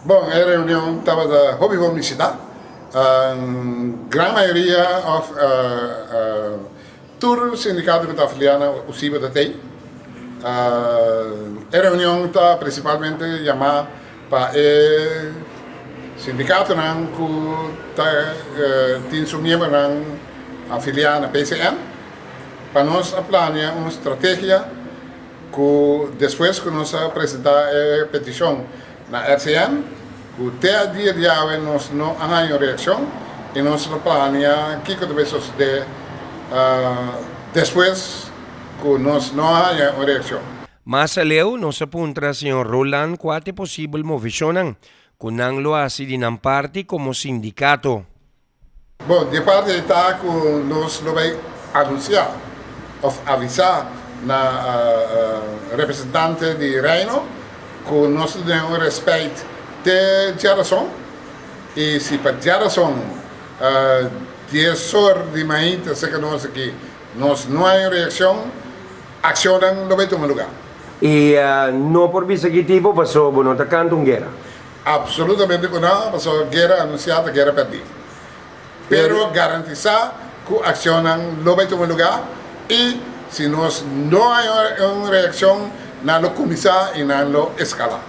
Bon, e reunion tabata hopi bon bishitá. Gran mayoria òf tur sindikato ku ta afiliá na USIBA ta tei. E reunion ta prinsipalmente yamá pa e sindikatonan ku ta tin su miembronan afiliá na PCN pa nos a plania un strategia ku despues ku nos a presentá e petishon na RCN, ku te a dia di awe nos no a haña un reakshon i nos lo plania kiko ta bay sosodé despues ku nos no a haña un reakshon. Mas aleu nos a puntra señor Roland kua ta e posibel moveshonnan ku nan lo hasi di nan parti komo sindikato. Bon, di e parti ei ta ku nos lo bai anunsiá òf avisá na representante di Reino ku nos ta duna un rèspèit te djarason i si pa djarason 10 or di mainta serka nos aki nos no hay un reakshon, akshonnan lo bai tuma lugá. I no por bisa ki tipo paso bo no ta kanta un guera. Absolutamente ku no, pasobra guera anunsiá ta guera pèrdí. Pero garantisá ku akshonnan lo bai tuma lugá i si nos no haña un reakshon, nan lo kuminsá i nan lo eskalá.